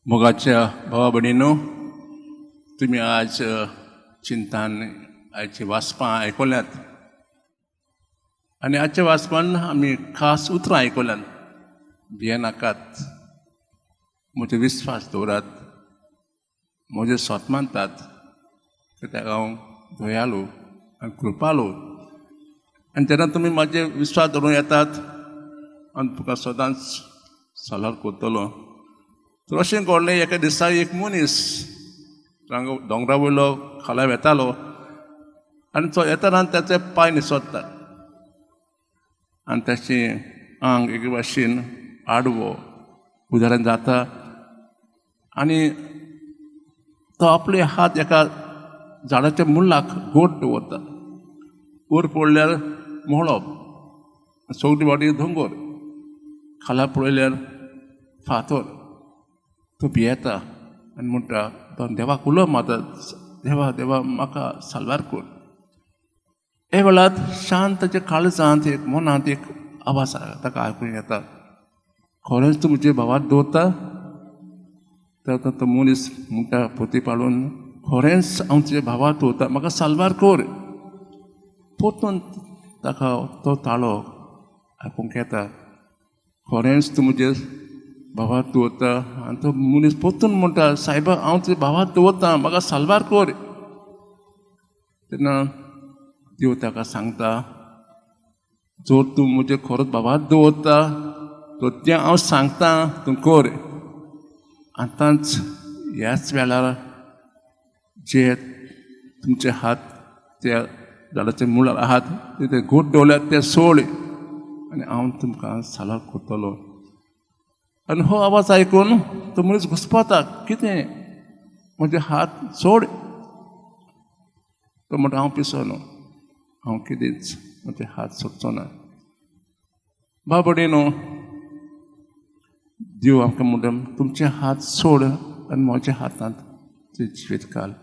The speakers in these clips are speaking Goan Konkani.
मोगाच्या भावा भयणीनो, तुमी आज चिंतान आयची वाचपां आयकल्यांत आनी आजच्या वाचपान आमी खास उतरां आयकल्यांत. भियेनाकात, म्हजो विस्वास दवरात, म्हजें सोत मानतात, कित्याक हांव दयाळू आनी कृपालू. आनी जेन्ना तुमी म्हाजे विस्वास दवरून येतात, हांव तुका सदांच साल्वार करतलो. तर अशें घडलें, एका दिसा एक मनीस दोंगरा वयलो खाला वेतालो आनी तो येताना ताचे पांय निसरता आनी ताचें आंग एके भाशेन आडवो उदारण जाता आनी तो आपले हात एका झाडाच्या मुळाक गोट दवरता. वयर पळयल्यार मळब, सगळी वाटी दोंगर, खाला पळयल्यार फातर. तो भियेता आनी म्हणटा, तो देवाक उलो मारता, "देवा, देवा, म्हाका साल्वार कर." हे वेळार शांत ताच्या काळजांत एक, मनांत एक आवाज ताका आयकूंक येता, "खरेंच तूं म्हजे भावार्थ दवरता?" तर तो मनीस म्हणटा पोती पाळून, "खरेंच हांव तुजे भावार्थ दवरता, म्हाका साल्वार कर." परतून ताका तो ताळो आयकूंक येता, "खरेंच तूं म्हजे भावार्थ दवरता?" आनी तो मनीस परतून म्हणटा, "सायबा, हांव तुजे भावार्थ दवरता, म्हाका साल्वार कर." तेन्ना देव ताका सांगता, "जर तूं म्हजे खरोच भावार्थ दवरता तर तें हांव सांगता तूं कर." आतांच ह्याच वेळार जे तुमचे हात त्या झाडाच्या मुळार आहात, ते घट दवरल्यात ते सोड आनी हांव तुमकां साल्वार करतलो. आनी हो आवाज आयकून तो मनीस घुस्पता, कितें, म्हजे हात सोड? तो म्हणटा, "हांव पिसो न्हू, हांव कितेंच म्हजे हात सोडचो ना." बाबडे न्हू, देव आमकां म्हणटा, तुमचे हात सोड आनी म्हज्या हातांत तुजें जिवीत घाल.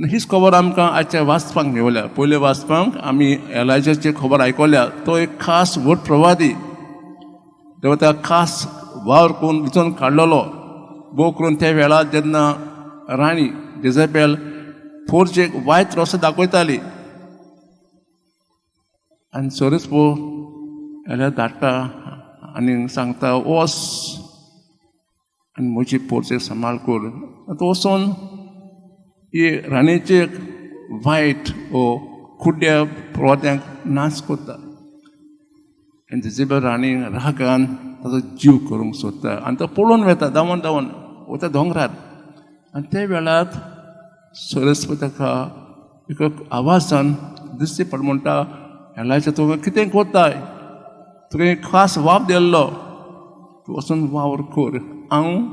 हीच खबर आमकां आयच्या वाचपाक मेवल्या. पयले वाचपाक आमी एलायजाची खबर आयकल्या. तो एक खास व्हड प्रवादी. तेव्हा त्या खास वावर करून विचून काडलेलो. भोव करून त्या वेळार जेन्ना राणी जेजेबेल पोरचेक वायट रस्तो दाखयताली आनी सोरीच पो एल्या धाडटा आनी सांगता, "वच आनी म्हजी पोरचेक सांबाळ कर." आतां वचून ही राणीचे वायट वो कुड्ड्या प्रवाद्यांक नाश करता आनी जेजेबेल राणी रागान ताचो जीव करूंक सोदता आनी तो पळोवन वेता, धांवन धांवन वता दोंगरार. आनी त्या वेळार सरस्पती ताका एक आवाजान दिसती पड म्हणटा, "एलायजा, तुका कितें कोत्ताय? तुका एक खास वावर दिल्लो, तूं वचून वावर कर. हांव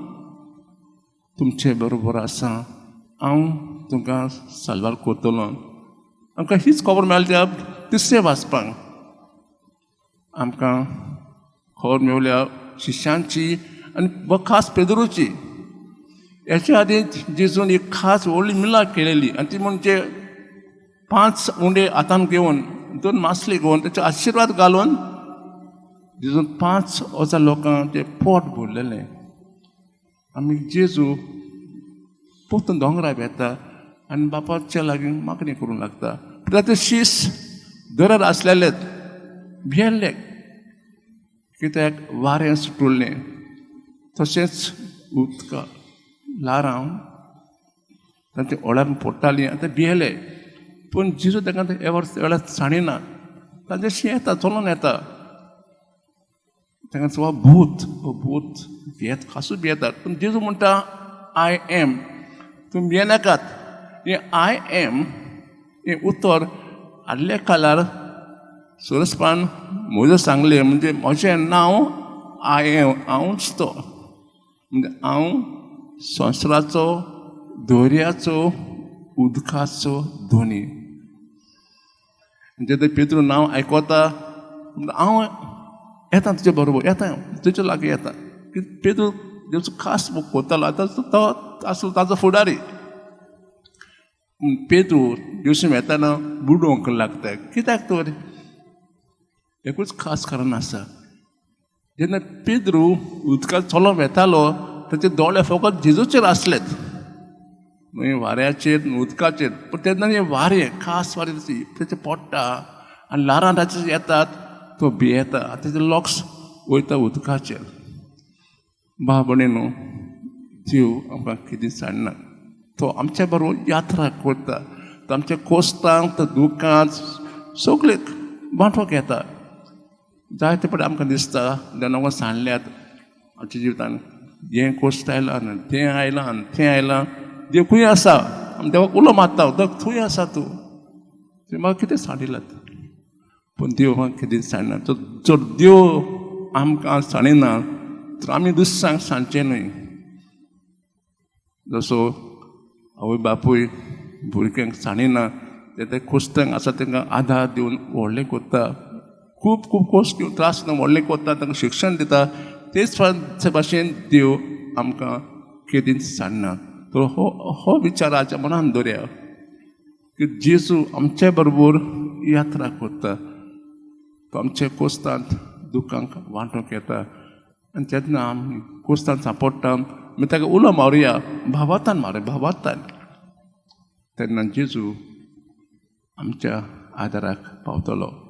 तुमचे बरोबर आसा, हांव तुमकां साल्वार करतलो." आमकां हीच खबर मेळटा तिसरे वाचपाक. आमकां खबर मेवल्या शिश्यांची आनी खास पेद्रूची. हेच्या आदीं जेजून एक खास व्हडली मिलाग्र केलेली आनी ती म्हणजे पांच उंडे हातान घेवन, दोन मासली घेवन, ताचो आशिर्वाद घालून जेजून 5,000 लोकांक ते पोट भरलेलें. आमी जेजू परतून दोंगरार येता आनी बापाच्या लागीं मागणी करूंक लागता. ताचे शीस दर्यार आसलेले, भियेल्ले, कित्याक वारें सुटुल्लें, तशेंच उदका ल्हारां तांच्या ओळ्यान पडटालीं आनी ते भियेले. पूण जेजू तांकां ते वेळार सांडिना, तांच्याशी येता, चलोन येता. तांकां हो भूत, हो भूत, भियेत, खासूच भियेतात. पूण जेजू म्हणटा, "I am, तुमी भियेनाकात." हें "I am" हें उतर आदल्या काळार सरसपान म्हजें सांगलें, म्हणजे म्हजें नांव I am, हांवूच तो. म्हणजे हांव संवसाराचो, दर्याचो, उदकाचो धनी. जेन्ना पेद्रू नांव आयकता, "हांव येता तुजे बरोबर, येता तुजे लागीं येता." पेद्रू जेजू खास करतालो, आतां तो आसलो ताचो फुडारी. पेद्रू दिवसून येताना बुडोवंक लागता. कित्याक तर एकूच खास कारण आसा. जेन्ना पेद्रू उदकांत चलोन वेतालो तेन्ना ताचे दोळे फकत जेजूचेर आसलेत, न्हय वाऱ्याचेर उदकाचेर. पूण तेन्ना हें वारें, खास वारें तेचें पडटा आनी ल्हारां ताचेर येतात, तो भियेता आनी तेजे लक्ष वयता उदकाचेर. भाव भयणीनो, देव आमकां कितें सांडना, तो आमच्या बरोबर यात्रा करता. तो आमच्या कोस्तांक, तो दुकांत सगळे वांटोक येता. जायते फावटी आमकां दिसता जेन्ना आमकां सांडल्यात आमच्या जिवितान, हें कोश्ट आयलां आनी तें आयलां आनी तें आयलां, देव खंय आसा? आमी देवाक उलो मारता, देव खंय आसा तूं? तुवें म्हाका कितें सांडिलात? पूण देव म्हाका कितें सांडना. जर देव आमकां सांडिना तर आमी दुसऱ्यांक सांडचें न्हय. जसो आवय बापूय भुरग्यांक सांडिना, ते कोश्टांक आसा तांकां आदार दिवन व्हडलें करता, खूब खूब कोश्ट घेवन त्रास घेवन व्हडलें करता, तांकां शिक्षण दिता, तेच भाशेन देव आमकां केदींच सांडना. तर हो हो विचार आमच्या मनान दवरया की जेजू आमचे बरोबर यात्रा करता, तो आमच्या कोस्तांत दुखांक वांटूंक येता. आनी तेन्ना आमी कोस्तांत सांपडटा, आमी ताका उलो मारुया, भावार्थान मारुया, भावार्थान. तेन्ना जेजू आमच्या आदाराक पावतलो.